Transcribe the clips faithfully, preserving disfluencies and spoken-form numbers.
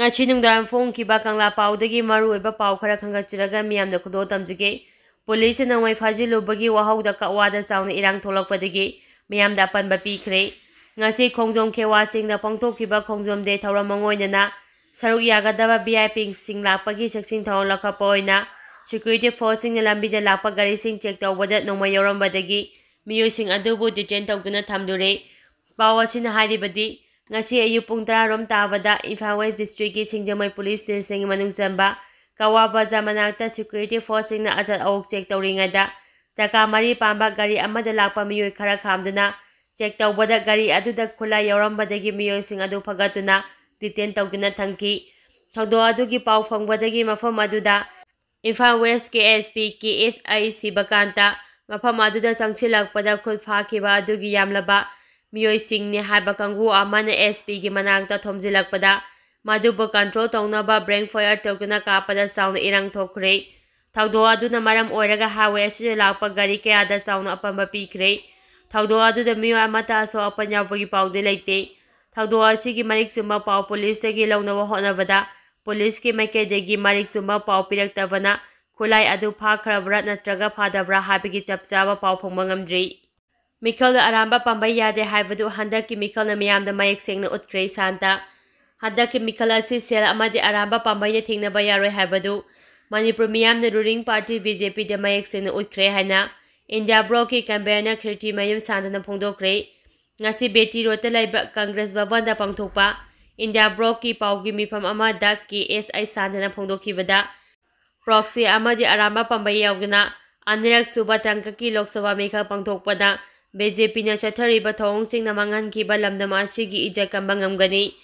ꯉꯁꯤ ꯅꯨꯡꯗꯥꯡ ꯐꯣꯡꯈꯤꯕ ꯀꯪꯂꯥ ꯄꯥꯎꯗꯒꯤ ꯃꯔꯨꯑꯣꯏꯕ ꯄꯥꯎ ꯈꯔ ꯈꯟꯒꯠꯆꯔꯒ ꯃꯤꯌꯥꯝꯗ ꯈꯨꯗꯣꯜ ꯇꯝꯖꯒꯦ꯫ ꯄꯨꯂꯤꯁꯅ ꯅꯣꯡꯃꯩ ꯐꯥꯖꯤꯜꯂꯨꯕꯒꯤ ꯋꯥꯍꯧꯗ ꯀꯛꯋꯥꯗ ꯆꯥꯎꯅ ꯏꯔꯥꯡ ꯊꯣꯛꯂꯛꯄꯗꯒꯤ ꯃꯤꯌꯥꯝꯗ ꯑꯄꯟꯕ ꯄꯤꯈ꯭ꯔꯦ꯫ ꯉꯁꯤ ꯈꯣꯡꯖꯣꯝ ꯈꯦꯋꯥ ꯆꯤꯡꯗ ꯄꯥꯡꯊꯣꯛꯈꯤꯕ ꯈꯣꯡꯖꯣꯝ ꯗꯦ ꯊꯧꯔꯝ ꯃꯉꯣꯏꯅꯅ ꯁꯔꯨꯛ ꯌꯥꯒꯗꯕ ꯚꯤ ꯑꯥꯏ ꯄꯤꯁꯤꯡ ꯂꯥꯛꯄꯒꯤ ꯆꯦꯛꯁꯤꯟ ꯊꯧꯔꯥꯡ ꯂꯧꯈꯠꯄ ꯑꯣꯏꯅ ꯁꯦꯀ꯭ꯌꯨꯔꯤꯇꯤ ꯐꯣꯔꯁꯁꯤꯡꯅ ꯂꯝꯕꯤꯗ ꯂꯥꯛꯄ ꯒꯥꯔꯤꯁꯤꯡ ꯆꯦꯛ ꯇꯧꯕꯗ ꯅꯣꯡꯃꯩ ꯌꯥꯎꯔꯝꯕꯗꯒꯤ ꯃꯤꯑꯣꯏꯁꯤꯡ ꯑꯗꯨꯕꯨ ꯗꯤꯇꯦꯟ ꯇꯧꯗꯨꯅ ꯊꯝꯂꯨꯔꯦ꯫ ꯄꯥꯎ ꯑꯁꯤꯅ ꯍꯥꯏꯔꯤꯕꯗꯤ, ꯉꯁꯤ ꯑꯌꯨꯛ ꯄꯨꯡ ꯇꯔꯥ ꯔꯣꯝ ꯇꯥꯕꯗ ꯏꯝꯐꯥꯜ ꯋꯦꯁ ꯗꯤꯁꯇ꯭ꯔꯤꯛꯀꯤ ꯁꯤꯡꯖꯃꯩ ꯄꯨꯂꯤꯁ ꯁ꯭ꯇꯦꯁꯟꯒꯤ ꯃꯅꯨꯡ ꯆꯟꯕ ꯀꯋꯥ ꯕꯖꯥꯔ ꯃꯅꯥꯛꯇ ꯁꯦꯀ꯭ꯌꯨꯔꯤꯇꯤ ꯐꯣꯔꯁꯁꯤꯡꯅ ꯑꯆꯠ ꯑꯋꯣꯛ ꯆꯦꯛ ꯇꯧꯔꯤꯉꯩꯗ ꯆꯀꯥ ꯃꯔꯤ ꯄꯥꯟꯕ ꯒꯥꯔꯤ ꯑꯃꯗ ꯂꯥꯛꯄ ꯃꯤꯑꯣꯏ ꯈꯔ ꯈꯥꯝꯗꯨꯅ ꯆꯦꯛ ꯇꯧꯕꯗ ꯒꯥꯔꯤ ꯑꯗꯨꯗ ꯈꯨꯠꯂꯥꯏ ꯌꯥꯎꯔꯝꯕꯗꯒꯤ ꯃꯤꯑꯣꯏꯁꯤꯡ ꯑꯗꯨ ꯐꯒꯠꯇꯨꯅ ꯗꯤꯇꯦꯟ ꯇꯧꯗꯨꯅ ꯊꯝꯈꯤ꯫ ꯊꯧꯗꯣꯛ ꯑꯗꯨꯒꯤ ꯄꯥꯎ ꯐꯪꯕꯗꯒꯤ ꯃꯐꯝ ꯑꯗꯨꯗ ꯏꯝꯐꯥꯜ ꯋꯦꯁꯀꯤ ꯑꯦꯁ ꯄꯤ ꯀꯦ ꯑꯦꯁ ꯑꯥꯏ ꯁꯤꯕꯀꯥꯟꯇ ꯃꯐꯝ ꯑꯗꯨꯗ ꯆꯪꯁꯤꯜꯂꯛꯄꯗ ꯈꯨꯠ ꯐꯥꯈꯤꯕ ꯑꯗꯨꯒꯤ ꯌꯥꯝꯂꯕ ꯃꯤꯑꯣꯏꯁꯤꯡꯅꯤ ꯍꯥꯏꯕ ꯀꯥꯡꯕꯨ ꯑꯃꯅ ꯑꯦꯁ ꯄꯤꯒꯤ ꯃꯅꯥꯛꯇ ꯊꯣꯝꯖꯤꯜꯂꯛꯄꯗ ꯃꯗꯨꯕꯨ ꯀꯟꯇ꯭ꯔꯣꯜ ꯇꯧꯅꯕ ꯕ꯭ꯂꯦꯡ ꯐꯥꯌꯔ ꯇꯧꯗꯨꯅ ꯀꯥꯞꯄꯗ ꯆꯥꯎꯅ ꯏꯔꯥꯡ ꯊꯣꯛꯈ꯭ꯔꯦ꯫ ꯊꯧꯗꯣꯛ ꯑꯗꯨꯅ ꯃꯔꯝ ꯑꯣꯏꯔꯒ ꯍꯥꯏꯋꯦ ꯑꯁꯤꯗ ꯂꯥꯛꯄ ꯒꯥꯔꯤ ꯀꯌꯥꯗ ꯆꯥꯎꯅ ꯑꯄꯟꯕ ꯄꯤꯈ꯭ꯔꯦ꯫ ꯊꯧꯗꯣꯛ ꯑꯗꯨꯗ ꯃꯤꯑꯣꯏ ꯑꯃꯠꯇ ꯑꯁꯣꯛ ꯑꯄꯟ ꯌꯥꯎꯕꯒꯤ ꯄꯥꯎꯗꯤ ꯂꯩꯇꯦ꯫ ꯊꯧꯗꯣꯛ ꯑꯁꯤꯒꯤ ꯃꯔꯤꯛ ꯆꯨꯝꯕ ꯄꯥꯎ ꯄꯨꯂꯤꯁꯇꯒꯤ ꯂꯧꯅꯕ ꯍꯣꯠꯅꯕꯗ ꯄꯨꯂꯤꯁꯀꯤ ꯃꯥꯏꯀꯩꯗꯒꯤ ꯃꯔꯤꯛ ꯆꯨꯝꯕ ꯄꯥꯎ ꯄꯤꯔꯛꯇꯕꯅ ꯈꯨꯠꯂꯥꯏ ꯑꯗꯨ ꯐꯥꯈ꯭ꯔꯕ꯭ꯔꯥ ꯅꯠꯇ꯭ꯔꯒ ꯐꯥꯗꯕ꯭ꯔꯥ ꯍꯥꯏꯕꯒꯤ ꯆꯞ ꯆꯥꯕ ꯄꯥꯎ ꯐꯪꯕ ꯉꯝꯗ꯭ꯔꯤ꯫ ꯃꯤꯈꯜꯗ ꯑꯔꯥꯟꯕ ꯄꯥꯝꯕꯩ ꯌꯥꯗꯦ ꯍꯥꯏꯕꯗꯨ ꯍꯟꯗꯛꯀꯤ ꯃꯤꯈꯜꯅ ꯃꯤꯌꯥꯝꯗ ꯃꯌꯦꯛ ꯁꯦꯡꯅ ꯎꯠꯈ꯭ꯔꯦ꯫ ꯁꯥꯟꯇ, ꯍꯟꯗꯛꯀꯤ ꯃꯤꯈꯜ ꯑꯁꯤ ꯁꯦꯜ ꯑꯃꯗꯤ ꯑꯔꯥꯟꯕ ꯄꯥꯝꯕꯩꯅ ꯊꯦꯡꯅꯕ ꯌꯥꯔꯣꯏ ꯍꯥꯏꯕꯗꯨ ꯃꯅꯤꯄꯨꯔ ꯃꯤꯌꯥꯝꯅ ꯔꯨꯂꯤꯡ ꯄꯥꯔꯇꯤ ꯕꯤ ꯖꯦ ꯄꯤꯗ ꯃꯌꯦꯛ ꯁꯦꯡꯅ ꯎꯠꯈ꯭ꯔꯦ ꯍꯥꯏꯅ ꯏꯟꯗꯤꯌꯥ ꯕ꯭ꯂꯣꯛꯀꯤ ꯀꯟꯚꯦꯅꯔ ꯈꯤꯔꯇꯤꯃꯌꯨꯝ ꯁꯥꯟꯇꯅ ꯐꯣꯡꯗꯣꯛꯈ꯭ꯔꯦ꯫ ꯉꯁꯤ ꯕꯦꯇꯤ ꯔꯣꯗꯇ ꯂꯩꯕ ꯀꯪꯒ꯭ꯔꯦꯁ ꯚꯕꯟꯗ ꯄꯥꯡꯊꯣꯛꯄ ꯏꯟꯗꯤꯌꯥ ꯕ꯭ꯂꯣꯛꯀꯤ ꯄꯥꯎꯒꯤ ꯃꯤꯐꯝ ꯑꯃꯗ ꯀꯦ ꯑꯦꯁ ꯑꯥꯏ ꯁꯥꯟꯇꯅ ꯐꯣꯡꯗꯣꯛꯈꯤꯕꯗ, ꯄ꯭ꯔꯣꯛꯁꯤ ꯑꯃꯗꯤ ꯑꯔꯥꯟꯕ ꯄꯥꯝꯕꯩ ꯌꯥꯎꯗꯨꯅ ꯑꯅꯤꯔꯛ ꯁꯨꯕ ꯇꯥꯡꯀꯛꯀꯤ ꯂꯣꯛ ꯁꯚꯥ ꯃꯤꯈꯜ ꯄꯥꯡꯊꯣꯛꯄꯗ ꯕꯤ ꯖꯦ ꯄꯤꯅ ꯆꯠꯊꯔꯤꯕ ꯊꯧꯑꯣꯡꯁꯤꯡꯅ ꯃꯥꯡꯍꯟꯈꯤꯕ ꯂꯝꯗꯝ ꯑꯁꯤꯒꯤ ꯏꯖꯠ ꯀꯟꯕ ꯉꯝꯒꯅꯤ꯫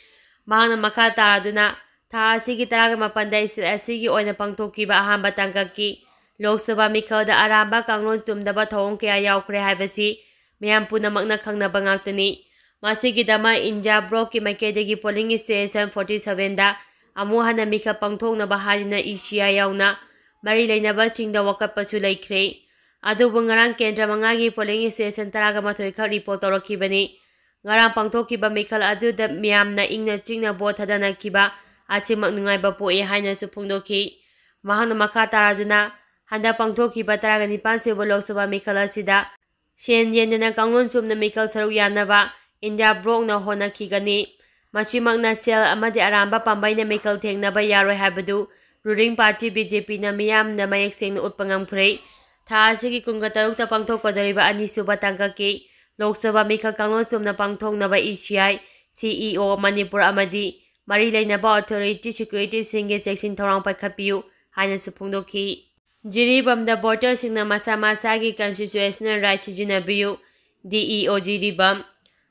ꯃꯍꯥꯛꯅ ꯃꯈꯥ ꯇꯥꯗꯨꯅ, ꯊꯥ ꯑꯁꯤꯒꯤ ꯇꯔꯥꯃꯥꯄꯟꯗ ꯁ꯭ꯇꯦꯠ ꯑꯁꯤꯒꯤ ꯑꯣꯏꯅ ꯄꯥꯡꯊꯣꯛꯈꯤꯕ ꯑꯍꯥꯟꯕ ꯇꯥꯡꯀꯛꯀꯤ ꯂꯣꯛ ꯁꯚꯥ ꯃꯤꯈꯜꯗ ꯑꯔꯥꯟꯕ ꯀꯥꯡꯂꯣꯟ ꯆꯨꯝꯗꯕ ꯊꯧꯑꯣꯡ ꯀꯌꯥ ꯌꯥꯎꯈ꯭ꯔꯦ ꯍꯥꯏꯕꯁꯤ ꯃꯤꯌꯥꯝ ꯄꯨꯝꯅꯃꯛꯅ ꯈꯪꯅꯕ ꯉꯥꯛꯇꯅꯤ꯫ ꯃꯁꯤꯒꯤꯗꯃꯛ ꯏꯟꯗꯤꯌꯥ ꯕ꯭ꯂꯣꯛꯀꯤ ꯃꯥꯏꯀꯩꯗꯒꯤ ꯄꯣꯂꯤꯡ ꯁ꯭ꯇꯦꯁꯟ ꯐꯣꯔꯇꯤ ꯁꯚꯦꯟꯗ ꯑꯃꯨꯛ ꯍꯟꯅ ꯃꯤꯈꯜ ꯄꯥꯡꯊꯣꯛꯅꯕ ꯍꯥꯏꯗꯨꯅ ꯏ ꯁꯤ ꯑꯥꯏ ꯌꯥꯎꯅ ꯃꯔꯤ ꯂꯩꯅꯕꯁꯤꯡꯗ ꯋꯥꯀꯠꯄꯁꯨ ꯂꯩꯈ꯭ꯔꯦ꯫ ꯑꯗꯨꯕꯨ ꯉꯔꯥꯡ ꯀꯦꯟꯗ꯭ꯔ ꯃꯉꯥꯒꯤ ꯄꯣꯂꯤꯡ ꯁ꯭ꯇꯦꯁꯟ ꯇꯔꯥꯒ ꯃꯥꯊꯣꯏ ꯈꯛ ꯔꯤꯄꯣꯔꯠ ꯇꯧꯔꯛꯈꯤꯕꯅꯤ꯫ ꯉꯔꯥꯡ ꯄꯥꯡꯊꯣꯛꯈꯤꯕ ꯃꯤꯈꯜ ꯑꯗꯨꯗ ꯃꯤꯌꯥꯝꯅ ꯏꯪꯅ ꯆꯤꯛꯅ ꯚꯣꯠ ꯊꯥꯗꯅꯈꯤꯕ ꯑꯁꯤꯃꯛ ꯅꯨꯡꯉꯥꯏꯕ ꯄꯣꯛꯏ ꯍꯥꯏꯅꯁꯨ ꯐꯣꯡꯗꯣꯛꯈꯤ꯫ ꯃꯍꯥꯛꯅ ꯃꯈꯥ ꯇꯥꯔꯗꯨꯅ, ꯍꯟꯗꯛ ꯄꯥꯡꯊꯣꯛꯈꯤꯕ ꯇꯔꯥꯒ ꯅꯤꯄꯥꯟ ꯁꯨꯕ ꯂꯣꯛ ꯁꯚꯥ ꯃꯤꯈꯜ ꯑꯁꯤꯗ ꯁꯦꯟ ꯌꯦꯟꯗꯅ ꯀꯥꯡꯂꯣꯟ ꯆꯨꯝꯅ ꯃꯤꯈꯜ ꯁꯔꯨꯛ ꯌꯥꯅꯕ ꯏꯟꯗꯤꯌꯥ ꯕ꯭ꯂꯣꯛꯅ ꯍꯣꯠꯅꯈꯤꯒꯅꯤ꯫ ꯃꯁꯤꯃꯛꯅ ꯁꯦꯜ ꯑꯃꯗꯤ ꯑꯔꯥꯟꯕ ꯄꯥꯝꯕꯩꯅ ꯃꯤꯈꯜ ꯊꯦꯡꯅꯕ ꯌꯥꯔꯣꯏ ꯍꯥꯏꯕꯗꯨ ruling party B J Pꯅ ꯃꯤꯌꯥꯝꯗ ꯃꯌꯦꯛ ꯁꯦꯡꯅ ꯎꯠꯄ ꯉꯝꯈ꯭ꯔꯦ꯫ ꯊꯥ ꯑꯁꯤꯒꯤ ꯀꯨꯟꯒ ꯇꯔꯨꯛꯇ ꯄꯥꯡꯊꯣꯛꯀꯗꯧꯔꯤꯕ ꯑꯅꯤꯁꯨꯕ ꯇꯥꯡꯀꯛꯀꯤ ꯂꯣꯛ ꯁꯚꯥ ꯃꯤꯈꯜ ꯀꯥꯡꯂꯣꯟ ꯆꯨꯝꯅ ꯄꯥꯡꯊꯣꯛꯅꯕ E C I, C E O Manipur ꯑꯃꯗꯤ ꯃꯔꯤ ꯂꯩꯅꯕ authority securityꯁꯤꯡꯒꯤ ꯆꯦꯛꯁꯤꯟ ꯊꯧꯔꯥꯡ ꯄꯥꯏꯈꯠꯄꯤꯌꯨ ꯍꯥꯏꯅꯁꯨ ꯐꯣꯡꯗꯣꯛꯈꯤ꯫ ꯖꯤꯔꯤꯕꯥꯝꯗ voterꯁꯤꯡꯅ ꯃꯁꯥ ꯃꯁꯥꯒꯤ constitutional right ꯁꯤꯖꯤꯟꯅꯕꯤꯌꯨ, D E O ꯖꯤꯔꯤꯕꯥꯝ꯫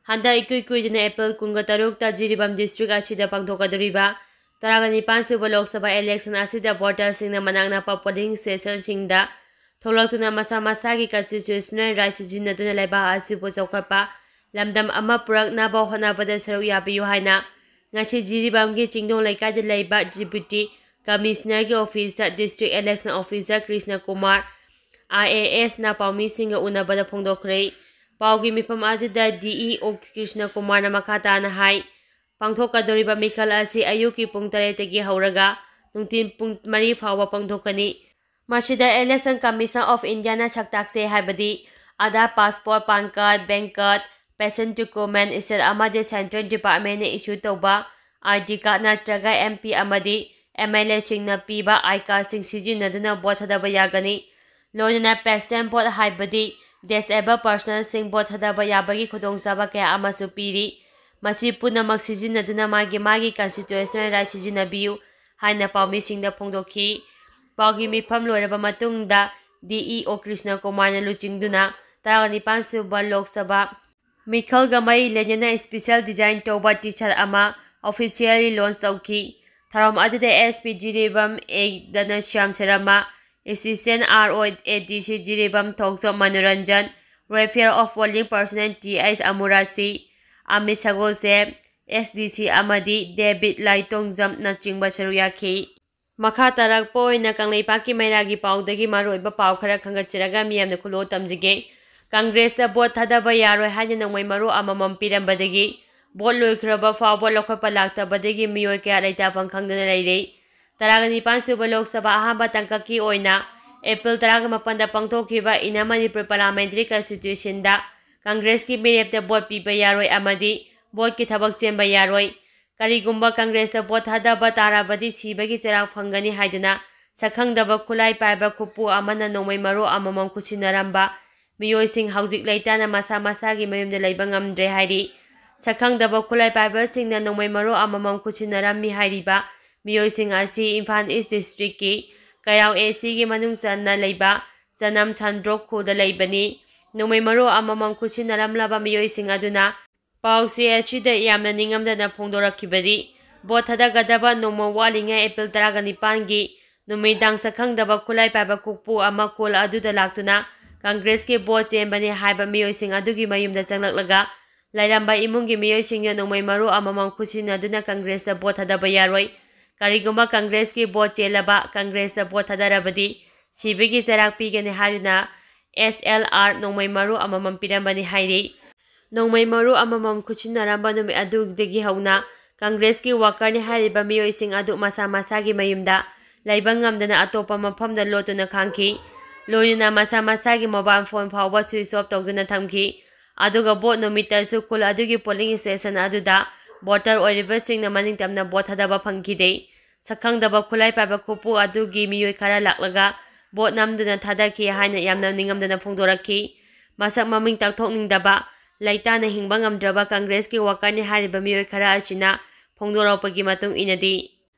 ꯍꯟꯗꯛ ꯏꯀꯨꯏ ꯀꯨꯏꯗꯅ April ꯀꯨꯟꯒ ꯇꯔꯨꯛꯇ ꯖꯤꯔꯤꯕꯥꯝ district ꯑꯁꯤꯗ ꯄꯥꯡꯊꯣꯛꯀꯗꯧꯔꯤꯕ ꯇꯔꯥꯒ ꯅꯤꯄꯥꯟ ꯁꯨꯕ ꯂꯣꯛ ꯁꯚꯥ election ꯑꯁꯤꯗ voterꯁꯤꯡꯅ ꯃꯅꯥꯛ ꯅꯛꯄ polling stationꯁꯤꯡꯗ ꯊꯣꯛꯂꯛꯇꯨꯅ ꯃꯁꯥ ꯃꯁꯥꯒꯤ constitutional right ꯁꯤꯖꯤꯟꯅꯗꯨꯅ ꯂꯩꯕꯥꯛ ꯑꯁꯤꯕꯨ ꯆꯥꯎꯈꯠꯄ ꯂꯝꯗꯝ ꯑꯃ ꯄꯨꯔꯛꯅꯕ ꯍꯣꯠꯅꯕꯗ ꯁꯔꯨꯛ ꯌꯥꯕꯤꯌꯨ ꯍꯥꯏꯅ ꯉꯁꯤ ꯖꯤꯔꯤꯕꯥꯝꯒꯤ ꯆꯤꯡꯗꯣꯡ ꯂꯩꯀꯥꯏꯗ ꯂꯩꯕ Deputy Commissionerꯒꯤ officeꯇ District Election Officer Krishna Kumar, I A Sꯅ ꯄꯥꯎꯃꯤꯁꯤꯡꯒ ꯎꯅꯕꯗ ꯐꯣꯡꯗꯣꯛꯈ꯭ꯔꯦ꯫ ꯄꯥꯎꯒꯤ ꯃꯤꯐꯝ ꯑꯗꯨꯗ D E O ꯀ꯭ꯔꯤꯁꯅ ꯀꯨꯃꯥꯔꯅ ꯃꯈꯥ ꯇꯥꯅ ꯍꯥꯏ, ꯄꯥꯡꯊꯣꯛꯀꯗꯧꯔꯤꯕ ꯃꯤꯈꯜ ꯑꯁꯤ ꯑꯌꯨꯛꯀꯤ ꯄꯨꯡ ꯇꯔꯦꯠꯇꯒꯤ ꯍꯧꯔꯒ ꯅꯨꯡꯊꯤꯜ ꯄꯨꯡ ꯃꯔꯤ ꯐꯥꯎꯕ ꯄꯥꯡꯊꯣꯛꯀꯅꯤ꯫ ꯃꯁꯤꯗ Election Commission of Indiaꯅ ꯁꯛ ꯇꯥꯛꯆꯩ ꯍꯥꯏꯕꯗꯤ Aadhaar, passport, PAN card, bank card, pension document, state ꯑꯃꯗꯤ central departmentꯅ issue ꯇꯧꯕ I D card ꯅꯠꯇ꯭ꯔꯒ M P ꯑꯃꯗꯤ M L Aꯁꯤꯡꯅ ꯄꯤꯕ I cardꯁꯤꯡ ꯁꯤꯖꯤꯟꯅꯗꯨꯅ vote ꯊꯥꯗꯕ ꯌꯥꯒꯅꯤ꯫ ꯂꯣꯏꯅꯅ postal vote ꯍꯥꯏꯕꯗꯤ disabled personꯁꯤꯡ vote ꯊꯥꯗꯕ ꯌꯥꯕꯒꯤ ꯈꯨꯗꯣꯡꯆꯥꯕ ꯀꯌꯥ ꯑꯃꯁꯨ ꯄꯤꯔꯤ꯫ ꯃꯁꯤ ꯄꯨꯝꯅꯃꯛ ꯁꯤꯖꯤꯟꯅꯗꯨꯅ ꯃꯥꯒꯤ ꯃꯥꯒꯤ constitutional right ꯁꯤꯖꯤꯟꯅꯕꯤꯌꯨ ꯍꯥꯏꯅ ꯄꯥꯎꯃꯤꯁꯤꯡꯗ ꯐꯣꯡꯗꯣꯛꯈꯤ꯫ ꯄꯥꯎꯒꯤ ꯃꯤꯐꯝ ꯂꯣꯏꯔꯕ ꯃꯇꯨꯡꯗ D E O ꯀ꯭ꯔꯤꯁꯅ ꯀꯨꯃꯥꯔꯅ ꯂꯨꯆꯤꯡꯗꯨꯅ ꯇꯔꯥꯅꯤꯄꯥꯟ ꯁꯨꯕ ꯂꯣꯛ ꯁꯚꯥ ꯃꯤꯈꯜꯒ ꯃꯔꯤ ꯂꯩꯅꯅ special design ꯇꯧꯕ T-shirt ꯑꯃ officially launch ꯇꯧꯈꯤ꯫ ꯊꯧꯔꯝ ꯑꯗꯨꯗ S P Jiribam A Dhanashyam Sharma, Assistant R O A D C Jiribam Thokchom Manoranjan, Welfare of Polling Personnel T H Amurasi, Amit ꯁꯒꯣꯜꯁꯦ, S D C ꯑꯃꯗꯤ ꯗꯦꯕꯤꯠ ꯂꯥꯏꯇꯣꯡꯖꯝꯅꯆꯤꯡꯕ ꯁꯔꯨꯛ ꯌꯥꯈꯤ꯫ ꯃꯈꯥ ꯇꯥꯔꯛꯄ ꯑꯣꯏꯅ ꯀꯪꯂꯩꯄꯥꯛꯀꯤ ꯃꯩꯔꯥꯒꯤ ꯄꯥꯎꯗꯒꯤ ꯃꯔꯨꯑꯣꯏꯕ ꯄꯥꯎ ꯈꯔ ꯈꯟꯒꯠꯆꯔꯒ ꯃꯤꯌꯥꯝꯅ ꯈꯨꯂꯣ ꯇꯝꯖꯒꯦ꯫ ꯀꯪꯒ꯭ꯔꯦꯁꯇ vote ꯊꯥꯗꯕ ꯌꯥꯔꯣꯏ ꯍꯥꯏꯅ ꯅꯣꯡꯃꯩ ꯃꯔꯨ ꯑꯃꯃꯝ ꯄꯤꯔꯝꯕꯗꯒꯤ ꯚꯣꯠ ꯂꯣꯏꯈ꯭ꯔꯕ ꯐꯥꯎꯕ ꯂꯧꯈꯠꯄ ꯂꯥꯛꯇꯕꯗꯒꯤ ꯃꯤꯑꯣꯏ ꯀꯌꯥ ꯂꯩꯇꯥꯐꯝ ꯈꯪꯗꯅ ꯂꯩꯔꯦ꯫ ꯇꯔꯥꯒ ꯅꯤꯄꯥꯟ ꯁꯨꯕ ꯂꯣꯛ ꯁꯚꯥ ꯑꯍꯥꯟꯕ ꯇꯥꯡꯀꯛꯀꯤ ꯑꯣꯏꯅ ꯑꯦꯄ꯭ꯔꯤꯜ ꯇꯔꯥꯒ ꯃꯥꯄꯟꯗ ꯄꯥꯡꯊꯣꯛꯈꯤꯕ ꯏꯟꯅꯔ ꯃꯅꯤꯄꯨꯔ ꯄꯥꯔꯂꯥꯃꯦꯟꯇꯔꯤ ꯀꯟꯁꯇꯤꯇ꯭ꯌꯨꯁꯟꯗ ꯀꯪꯒ꯭ꯔꯦꯁꯀꯤ ꯃꯤꯔꯦꯞꯇ ꯚꯣꯠ ꯄꯤꯕ ꯌꯥꯔꯣꯏ ꯑꯃꯗꯤ ꯚꯣꯠꯀꯤ ꯊꯕꯛ ꯆꯦꯟꯕ ꯌꯥꯔꯣꯏ꯫ ꯀꯔꯤꯒꯨꯝꯕ ꯀꯪꯒ꯭ꯔꯦꯁꯇ ꯚꯣꯠ ꯊꯥꯗꯕ ꯇꯥꯔꯕꯗꯤ ꯁꯤꯕꯒꯤ ꯆꯩꯔꯥꯛ ꯐꯪꯒꯅꯤ ꯍꯥꯏꯗꯨꯅ ꯁꯛꯈꯪꯗꯕ ꯈꯨꯠꯂꯥꯏ ꯄꯥꯏꯕ ꯈꯨꯄꯨ ꯑꯃꯅ ꯅꯣꯡꯃꯩ ꯃꯔꯨ ꯑꯃꯃꯝ ꯈꯨꯠꯁꯤꯟꯅꯔꯝꯕ ꯃꯤꯑꯣꯏꯁꯤꯡ ꯍꯧꯖꯤꯛ ꯂꯩꯇꯥꯅ ꯃꯁꯥ ꯃꯁꯥꯒꯤ ꯃꯌꯨꯝꯗ ꯂꯩꯕ ꯉꯝꯗ꯭ꯔꯦ ꯍꯥꯏꯔꯤ꯫ ꯁꯛꯈꯪꯗꯕ ꯈꯨꯠꯂꯥꯏ ꯄꯥꯏꯕꯁꯤꯡꯅ ꯅꯣꯡꯃꯩ ꯃꯔꯨ ꯑꯃꯃꯝ ꯈꯨꯠꯁꯤꯟꯅꯔꯝꯃꯤ ꯍꯥꯏꯔꯤꯕ ꯃꯤꯑꯣꯏꯁꯤꯡ ꯑꯁꯤ ꯏꯝꯐꯥꯜ ꯏꯁ ꯗꯤꯁꯇ꯭ꯔꯤꯛꯀꯤ ꯀꯩꯔꯥꯎ ꯑꯦ ꯁꯤꯒꯤ ꯃꯅꯨꯡ ꯆꯟꯅ ꯂꯩꯕ ꯆꯅꯝ ꯁꯥꯟꯗ꯭ꯔꯣꯛ ꯈꯨꯜꯗ ꯂꯩꯕꯅꯤ꯫ ꯅꯣꯡꯃꯩ ꯃꯔꯨ ꯑꯃꯃꯝ ꯈꯨꯠꯁꯤꯟꯅꯔꯝꯂꯕ ꯃꯤꯑꯣꯏꯁꯤꯡ ꯑꯗꯨꯅ ꯄꯥꯎꯆꯦ ꯑꯁꯤꯗ ꯌꯥꯝꯅ ꯅꯤꯡꯉꯝꯗꯅ ꯐꯣꯡꯗꯣꯔꯛꯈꯤꯕꯗꯤ, ꯚꯣꯠ ꯊꯥꯗꯒꯗꯕ ꯅꯣꯡꯃ ꯋꯥꯠꯂꯤꯉꯩ ꯑꯦꯄ꯭ꯔꯤꯜ ꯇꯔꯥꯒ ꯅꯤꯄꯥꯟꯒꯤ ꯅꯨꯃꯤꯗꯥꯡ ꯁꯛꯈꯪꯗꯕ ꯈꯨꯠꯂꯥꯏ ꯄꯥꯏꯕ ꯈꯨꯛꯄꯨ ꯑꯃ ꯈꯨꯜ ꯑꯗꯨꯗ ꯂꯥꯛꯇꯨꯅ ꯀꯪꯒ꯭ꯔꯦꯁꯀꯤ ꯚꯣꯠ ꯆꯦꯟꯕꯅꯤ ꯍꯥꯏꯕ ꯃꯤꯑꯣꯏꯁꯤꯡ ꯑꯗꯨꯒꯤ ꯃꯌꯨꯝꯗ ꯆꯪꯂꯛꯂꯒ ꯂꯩꯔꯝꯕ ꯏꯃꯨꯡꯒꯤ ꯃꯤꯑꯣꯏꯁꯤꯡꯅ ꯅꯣꯡꯃꯩ ꯃꯔꯨ ꯑꯃꯃꯝ ꯈꯨꯠꯁꯤꯟꯅꯗꯨꯅ ꯀꯪꯒ꯭ꯔꯦꯁꯇ ꯚꯣꯠ ꯊꯥꯗꯕ ꯌꯥꯔꯣꯏ, ꯀꯔꯤꯒꯨꯝꯕ ꯀꯪꯒ꯭ꯔꯦꯁꯀꯤ ꯚꯣꯠ ꯆꯦꯜꯂꯕ ꯀꯪꯒ꯭ꯔꯦꯁꯇ ꯚꯣꯠ ꯊꯥꯗꯔꯕꯗꯤ ꯁꯤꯕꯒꯤ ꯆꯩꯔꯥꯛ ꯄꯤꯒꯅꯤ ꯍꯥꯏꯗꯨꯅ ꯑꯦꯁ ꯑꯦꯜ ꯑꯥꯔ ꯅꯣꯡꯃꯩ ꯃꯔꯨ ꯑꯃꯃꯝ ꯄꯤꯔꯝꯕꯅꯤ ꯍꯥꯏꯔꯤ꯫ ꯅꯣꯡꯃꯩ ꯃꯔꯨ ꯑꯃꯃꯝ ꯈꯨꯠꯁꯤꯟꯅꯔꯝꯕ ꯅꯨꯃꯤꯠ ꯑꯗꯨꯗꯒꯤ ꯍꯧꯅ ꯀꯪꯒ꯭ꯔꯦꯁꯀꯤ ꯋꯥꯀꯔꯅꯤ ꯍꯥꯏꯔꯤꯕ ꯃꯤꯑꯣꯏꯁꯤꯡ ꯑꯗꯨ ꯃꯁꯥ ꯃꯁꯥꯒꯤ ꯃꯌꯨꯝꯗ ꯂꯩꯕ ꯉꯝꯗꯅ ꯑꯇꯣꯞꯄ ꯃꯐꯝꯗ ꯂꯣꯠꯇꯨꯅ ꯈꯥꯡꯈꯤ꯫ ꯂꯣꯏꯅꯅ ꯃꯁꯥ ꯃꯁꯥꯒꯤ ꯃꯣꯕꯥꯏꯜ ꯐꯣꯟ ꯐꯥꯎꯕ ꯁ꯭ꯋꯤꯆ ꯑꯣꯐ ꯇꯧꯗꯨꯅ ꯊꯝꯈꯤ꯫ ꯑꯗꯨꯒ ꯚꯣꯠ ꯅꯨꯃꯤꯠꯇꯁꯨ ꯈꯨꯜ ꯑꯗꯨꯒꯤ ꯄꯣꯂꯤꯡ ꯁ꯭ꯇꯦꯁꯟ ꯑꯗꯨꯗ ꯚꯣꯇꯔ ꯑꯣꯏꯔꯤꯕꯁꯤꯡꯅ ꯃꯅꯤꯡ ꯇꯝꯅ ꯚꯣꯠ ꯊꯥꯗꯕ ꯐꯪꯈꯤꯗꯦ꯫ ꯁꯛꯈꯪꯗꯕ ꯈꯨꯠꯂꯥꯏ ꯄꯥꯏꯕ ꯈꯨꯄꯨ ꯑꯗꯨꯒꯤ ꯃꯤꯑꯣꯏ ꯈꯔ ꯂꯥꯛꯂꯒ ꯚꯣꯠ ꯅꯝꯗꯨꯅ ꯊꯥꯗꯈꯤ ꯍꯥꯏꯅ ꯌꯥꯝꯅ ꯅꯤꯡꯉꯝꯗꯅ ꯐꯣꯡꯗꯣꯔꯛꯈꯤ꯫ ꯃꯁꯛ ꯃꯃꯤꯡ ꯇꯥꯛꯊꯣꯛꯅꯤꯡꯗꯕ, ꯂꯩꯇꯥꯅ ꯍꯤꯡꯕ ꯉꯝꯗ꯭ꯔꯕ ꯀꯪꯒ꯭ꯔꯦꯁꯀꯤ ꯋꯥꯀꯔꯅꯤ ꯍꯥꯏꯔꯤꯕ ꯃꯤꯑꯣꯏ ꯈꯔ ꯑꯁꯤꯅ ꯐꯣꯡꯗꯣꯔꯛꯄꯒꯤ ꯃꯇꯨꯡ ꯏꯟꯅꯗꯤ,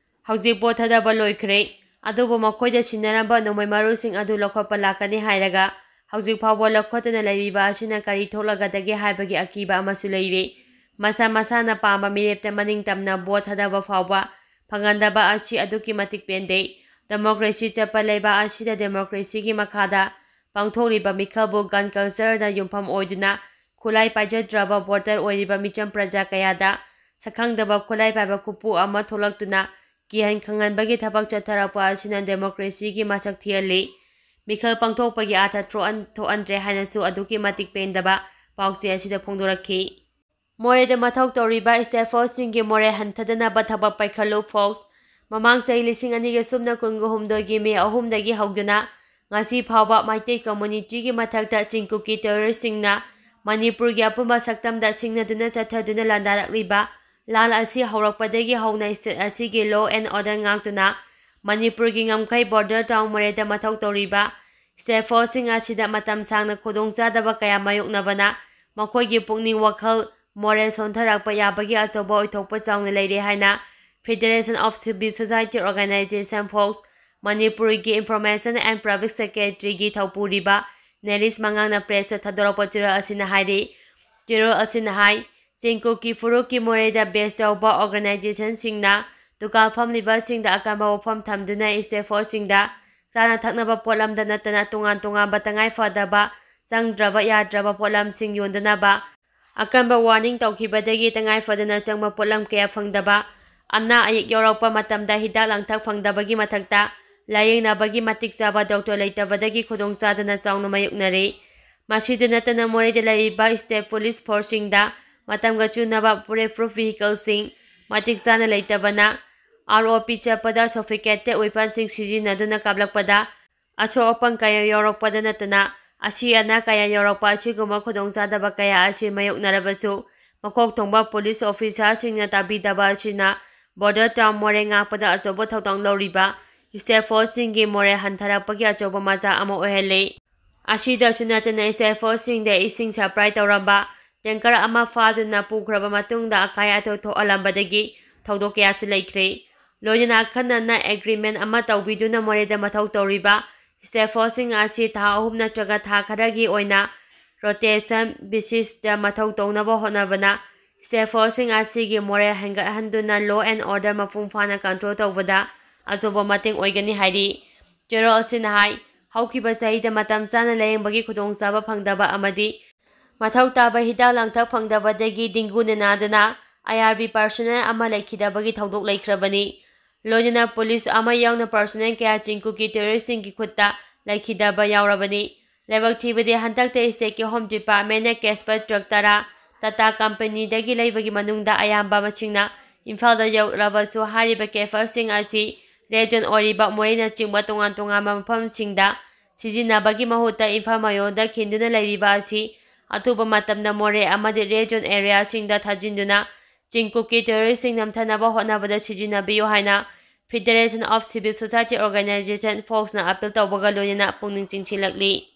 ꯍꯧꯖꯤꯛ ꯚꯣꯠ ꯊꯥꯗꯕ ꯂꯣꯏꯈ꯭ꯔꯦ, ꯑꯗꯨꯕꯨ ꯃꯈꯣꯏꯗ ꯁꯤꯟꯅꯔꯝꯕ ꯅꯣꯡꯃꯩ ꯃꯔꯨꯁꯤꯡ ꯑꯗꯨ ꯂꯧꯈꯠꯄ ꯂꯥꯛꯀꯅꯤ ꯍꯥꯏꯔꯒ ꯍꯧꯖꯤꯛ ꯐꯥꯎꯕ ꯂꯧꯈꯠꯇꯅ ꯂꯩꯔꯤꯕ ꯑꯁꯤꯅ ꯀꯔꯤ ꯊꯣꯛꯂꯒꯗꯒꯦ ꯍꯥꯏꯕꯒꯤ ꯑꯀꯤꯕ ꯑꯃꯁꯨ ꯂꯩꯔꯤ꯫ ꯃꯁꯥ ꯃꯁꯥꯅ ꯄꯥꯝꯕ ꯃꯤꯔꯦꯞꯇ ꯃꯅꯤꯡ ꯇꯝꯅ ꯚꯣꯠ ꯊꯥꯗꯕ ꯐꯥꯎꯕ ꯐꯪꯍꯟꯗꯕ ꯑꯁꯤ ꯑꯗꯨꯛꯀꯤ ꯃꯇꯤꯛ ꯄꯦꯟꯗꯦ꯫ ꯗꯦꯃꯣꯀ꯭ꯔꯦꯁꯤ ꯆꯠꯄ ꯂꯩꯕꯥꯛ ꯑꯁꯤꯗ ꯗꯦꯃꯣꯀ꯭ꯔꯦꯁꯤꯒꯤ ꯃꯈꯥꯗ ꯄꯥꯡꯊꯣꯛꯂꯤꯕ ꯃꯤꯈꯜꯕꯨ ꯒꯟ ꯀꯜꯆꯔꯗ ꯌꯨꯝꯐꯝ ꯑꯣꯏꯗꯨꯅ ꯈꯨꯠꯂꯥꯏ ꯄꯥꯏꯖꯗ꯭ꯔꯕ ꯚꯣꯇꯔ ꯑꯣꯏꯔꯤꯕ ꯃꯤꯆꯝ ꯄ꯭ꯔꯖꯥ ꯀꯌꯥꯗ ꯁꯛꯈꯪꯗꯕ ꯈꯨꯠꯂꯥꯏ ꯄꯥꯏꯕ ꯈꯨꯄꯨ ꯑꯃ ꯊꯣꯛꯂꯛꯇꯨꯅ ꯀꯤꯍꯟ ꯈꯪꯍꯟꯕꯒꯤ ꯊꯕꯛ ꯆꯠꯊꯔꯛꯄ ꯑꯁꯤꯅ ꯗꯦꯃꯣꯀ꯭ꯔꯦꯁꯤꯒꯤ ꯃꯁꯛ ꯊꯤꯍꯜꯂꯤ꯫ ꯃꯤꯈꯜ ꯄꯥꯡꯊꯣꯛꯄꯒꯤ ꯑꯥꯔꯊ ꯊꯣꯛꯍꯟ-, ꯊꯣꯛꯍꯟꯗ꯭ꯔꯦ ꯍꯥꯏꯅꯁꯨ ꯑꯗꯨꯛꯀꯤ ꯃꯇꯤꯛ ꯄꯦꯟꯗꯕ ꯄꯥꯎꯆꯦ ꯑꯁꯤꯗ ꯐꯣꯡꯗꯣꯔꯛꯈꯤ꯫ ꯃꯣꯔꯦꯗ ꯃꯊꯧ ꯇꯧꯔꯤꯕ state forceꯁꯤꯡꯒꯤ ꯃꯣꯔꯦ ꯍꯟꯊꯗꯅꯕ ꯊꯕꯛ ꯄꯥꯏꯈꯠꯂꯨ꯫ ꯐꯣꯛꯁ꯫ ꯃꯃꯥꯡ ꯆꯍꯤ ꯂꯤꯁꯤꯡ ꯑꯅꯤꯒ ꯁꯨꯞꯅ ꯀꯨꯟꯒ ꯍꯨꯝꯗꯣꯏꯒꯤ ꯃꯦ ꯑꯍꯨꯝꯗꯒꯤ ꯍꯧꯗꯨꯅ ꯉꯁꯤ ꯐꯥꯎꯕ ꯃꯩꯇꯩ communityꯒꯤ ꯃꯊꯛꯇ ꯆꯤꯡꯀꯨꯞꯀꯤ terroristꯁꯤꯡꯅ ꯃꯅꯤꯄꯨꯔꯒꯤ ꯑꯄꯨꯟꯕ ꯁꯛꯇꯝꯗ ꯁꯤꯡꯅꯗꯨꯅ ꯆꯠꯊꯗꯨꯅ ꯂꯥꯟꯗꯥꯔꯛꯂꯤꯕ ꯂꯥꯟ ꯑꯁꯤ ꯍꯧꯔꯛꯄꯗꯒꯤ ꯍꯧꯅ state ꯑꯁꯤꯒꯤ law and order ꯉꯥꯛꯇꯨꯅ ꯃꯅꯤꯄꯨꯔꯒꯤ ꯉꯝꯈꯩ border town ꯃꯣꯔꯦꯗ ꯃꯊꯧ ꯇꯧꯔꯤꯕ state forceꯁꯤꯡ ꯑꯁꯤꯗ ꯃꯇꯝ ꯁꯥꯡꯅ ꯈꯨꯗꯣꯡꯆꯥꯗꯕ ꯀꯌꯥ ꯃꯥꯌꯣꯛꯅꯕꯅ ꯃꯈꯣꯏꯒꯤ ꯄꯨꯛꯅꯤꯡ ꯋꯥꯈꯜ ꯃꯣꯔꯦꯜ ꯁꯣꯟꯊꯔꯛꯄ ꯌꯥꯕꯒꯤ ꯑꯆꯧꯕ ꯑꯣꯏꯊꯣꯛꯄ ꯆꯥꯎꯅ ꯂꯩꯔꯦ ꯍꯥꯏꯅ Federation of Civil Society Organization, fox, ꯃꯅꯤꯄꯨꯔꯒꯤ Information and Public Secretaryꯒꯤ ꯊꯧꯄꯨꯔꯤꯕ ꯅꯦꯔꯤꯁ ꯃꯉꯥꯡꯅ pressꯇ ꯊꯥꯗꯣꯔꯛꯄ ꯆꯦꯔꯣꯜ ꯑꯁꯤꯅ ꯍꯥꯏꯔꯤ꯫ ꯆꯦꯔꯣꯜ ꯑꯁꯤꯅ ꯍꯥꯏ, ꯆꯤꯡꯀꯨꯞꯀꯤ ꯐꯨꯔꯨꯞꯀꯤ ꯃꯣꯔꯦꯗ base ꯇꯧꯕ organizationꯁꯤꯡꯅ ꯗꯨꯀꯥꯟ ꯐꯝꯂꯤꯕꯁꯤꯡꯗ ꯑꯀꯟꯕ ꯋꯥꯐꯝ ꯊꯝꯗꯨꯅ state forceꯁꯤꯡꯗ ꯆꯥꯅ ꯊꯛꯅꯕ ꯄꯣꯠꯂꯝꯗ ꯅꯠꯇꯅ ꯇꯣꯉꯥꯟ ꯇꯣꯉꯥꯟꯕ ꯇꯉꯥꯏ ꯐꯗꯕ ꯆꯪꯗ꯭ꯔꯕ ꯌꯥꯗ꯭ꯔꯕ ꯄꯣꯠꯂꯝꯁꯤꯡ ꯌꯣꯟꯗꯅꯕ ꯑꯀꯟꯕ warning ꯇꯧꯈꯤꯕꯗꯒꯤ ꯇꯉꯥꯏ ꯐꯗꯅ ꯆꯪꯕ ꯄꯣꯠꯂꯝ ꯀꯌꯥ ꯐꯪꯗꯕ, ꯑꯅꯥ ꯑꯌꯦꯛ ꯌꯥꯎꯔꯛꯄ ꯃꯇꯝꯗ ꯍꯤꯗꯥꯛ ꯂꯥꯡꯊꯛ ꯐꯪꯗꯕꯒꯤ ꯃꯊꯛꯇ ꯂꯥꯌꯦꯡꯅꯕꯒꯤ ꯃꯇꯤꯛ ꯆꯥꯕ doctor ꯂꯩꯇꯕꯗꯒꯤ ꯈꯨꯗꯣꯡꯆꯥꯗꯅ ꯆꯥꯎꯅ ꯃꯥꯌꯣꯛꯅꯔꯤ꯫ ꯃꯁꯤꯗ ꯅꯠꯇꯅ ꯃꯣꯔꯦꯗ ꯂꯩꯔꯤꯕ state police forceꯁꯤꯡꯗ ꯃꯇꯝꯒ ꯆꯨꯅꯕ bullet proof vehicleꯁꯤꯡ ꯃꯇꯤꯛ ꯆꯥꯅ ꯂꯩꯇꯕꯅ ROP ꯆꯠꯄꯗ sophisticated weaponꯁꯤꯡ ꯁꯤꯖꯤꯟꯅꯗꯨꯅ ꯀꯥꯞꯂꯛꯄꯗ ꯑꯁꯣꯛ ꯑꯄꯟ ꯀꯌꯥ ꯌꯥꯎꯔꯛꯄꯗ ꯅꯠꯇꯅ ꯑꯁꯤ ꯑꯅꯥ ꯀꯌꯥ ꯌꯥꯎꯔꯛꯄ ꯑꯁꯤꯒꯨꯝꯕ ꯈꯨꯗꯣꯡꯆꯥꯗꯕ ꯀꯌꯥ ꯑꯁꯤ ꯃꯥꯌꯣꯛꯅꯔꯕꯁꯨ ꯃꯀꯣꯛ ꯊꯣꯡꯕ police officerꯁꯤꯡꯅ ꯇꯥꯕꯤꯗꯕ ꯑꯁꯤꯅ border town ꯃꯣꯔꯦ ꯉꯥꯛꯄꯗ ꯑꯆꯧꯕ ꯊꯧꯗꯥꯡ ꯂꯧꯔꯤꯕ state forceꯁꯤꯡꯒꯤ ꯃꯣꯔꯦ ꯍꯟꯊꯔꯛꯄꯒꯤ ꯑꯆꯧꯕ ꯃꯆꯥꯛ ꯑꯃ ꯑꯣꯏꯍꯜꯂꯤ꯫ ꯑꯁꯤꯗꯁꯨ ꯅꯠꯇꯅ state forceꯁꯤꯡꯗ ꯏꯁꯤꯡ supply ꯇꯧꯔꯝꯕ tanker ꯑꯃ ꯐꯥꯗꯨꯅ ꯄꯨꯈ꯭ꯔꯕ ꯃꯇꯨꯡꯗ ꯑꯀꯥꯏ ꯑꯇꯣꯏ ꯊꯣꯛꯍꯜꯂꯝꯕꯗꯒꯤ ꯊꯧꯗꯣꯛ ꯀꯌꯥꯁꯨ ꯂꯩꯈ꯭ꯔꯦ꯫ ꯂꯣꯏꯅꯅ ꯑꯈꯟꯅꯅ agreement ꯑꯃ ꯇꯧꯕꯤꯗꯨꯅ ꯃꯣꯔꯦꯗ ꯃꯊꯧ ꯇꯧꯔꯤꯕ state forceꯁꯤꯡ ꯑꯁꯤ ꯊꯥ ꯑꯍꯨꯝ ꯅꯠꯇ꯭ꯔꯒ ꯊꯥ ꯈꯔꯒꯤ ꯑꯣꯏꯅ rotation basisꯇ ꯃꯊꯧ ꯇꯧꯅꯕ ꯍꯣꯠꯅꯕꯅ state forceꯁꯤꯡ ꯑꯁꯤꯒꯤ ꯃꯣꯔꯦ ꯍꯦꯟꯒꯠꯍꯟꯗꯨꯅ law and order ꯃꯄꯨꯡ ꯐꯥꯅ control ꯇꯧꯕꯗ ꯑꯆꯧꯕ ꯃꯇꯦꯡ ꯑꯣꯏꯒꯅꯤ ꯍꯥꯏꯔꯤ꯫ ꯆꯦꯔꯣꯜ ꯑꯁꯤꯅ ꯍꯥꯏ, ꯍꯧꯈꯤꯕ ꯆꯍꯤꯗ ꯃꯇꯝ ꯆꯥꯅ ꯂꯥꯌꯦꯡꯕꯒꯤ ꯈꯨꯗꯣꯡꯆꯥꯕ ꯐꯪꯗꯕ ꯑꯃꯗꯤ ꯃꯊꯧ ꯇꯥꯕ ꯍꯤꯗꯥꯛ ꯂꯥꯡꯊꯛ ꯐꯪꯗꯕꯗꯒꯤ dengueꯅ ꯅꯥꯗꯨꯅ IRB personnel ꯑꯃ ꯂꯩꯈꯤꯗꯕꯒꯤ ꯊꯧꯗꯣꯛ ꯂꯩꯈ꯭ꯔꯕꯅꯤ꯫ ꯂꯣꯏꯅꯅ police ꯑꯃ ꯌꯥꯎꯅ personnel ꯀꯌꯥ ꯆꯤꯡꯀꯨꯞꯀꯤ terroristꯁꯤꯡꯒꯤ ꯈꯨꯠꯇ ꯂꯩꯈꯤꯗꯕ ꯌꯥꯎꯔꯕꯅꯤ꯫ ꯂꯥꯏꯕꯛ ꯊꯤꯕꯗꯤ ꯍꯟꯗꯛꯇ stateꯀꯤ Home Departmentꯅ cash bag truck ꯇꯔꯥ ꯇꯥꯇꯥ ꯀꯝꯄꯅꯤꯗꯒꯤ ꯂꯩꯕꯒꯤ ꯃꯅꯨꯡꯗ ꯑꯌꯥꯝꯕ ꯃꯁꯤꯡꯅ ꯏꯝꯐꯥꯜꯗ ꯌꯧꯔꯕꯁꯨ, ꯍꯥꯏꯔꯤꯕ ꯀꯦꯐꯔꯁꯤꯡ ꯑꯁꯤ ꯔꯦꯗ ꯖꯣꯟ ꯑꯣꯏꯔꯤꯕ ꯃꯣꯔꯦꯅꯆꯤꯡꯕ ꯇꯣꯉꯥꯟ ꯇꯣꯉꯥꯟꯕ ꯃꯐꯝꯁꯤꯡꯗ ꯁꯤꯖꯤꯟꯅꯕꯒꯤ ꯃꯍꯨꯠꯇ ꯏꯝꯐꯥꯜ ꯃꯌꯣꯟꯗ ꯈꯤꯟꯗꯨꯅ ꯂꯩꯔꯤꯕ ꯑꯁꯤ ꯑꯊꯨꯕ ꯃꯇꯝꯗ ꯃꯣꯔꯦ ꯑꯃꯗꯤ ꯔꯦꯗ ꯖꯣꯟ ꯑꯦꯔꯤꯌꯥꯁꯤꯡꯗ ꯊꯥꯖꯤꯟꯗꯨꯅ ꯆꯤꯡꯀꯨꯞꯀꯤ ꯇꯦꯔꯣꯔꯤꯁꯁꯤꯡ ꯅꯝꯊꯅꯕ ꯍꯣꯠꯅꯕꯗ ꯁꯤꯖꯤꯟꯅꯕꯤꯌꯨ ꯍꯥꯏꯅ Federation of Civil Society Organization, ꯐꯣꯛꯁꯅ ꯑꯥꯄꯤꯜ ꯇꯧꯕꯒ ꯂꯣꯏꯅꯅ ꯄꯨꯛꯅꯤꯡ ꯆꯤꯡꯁꯤꯜꯂꯛꯂꯤ꯫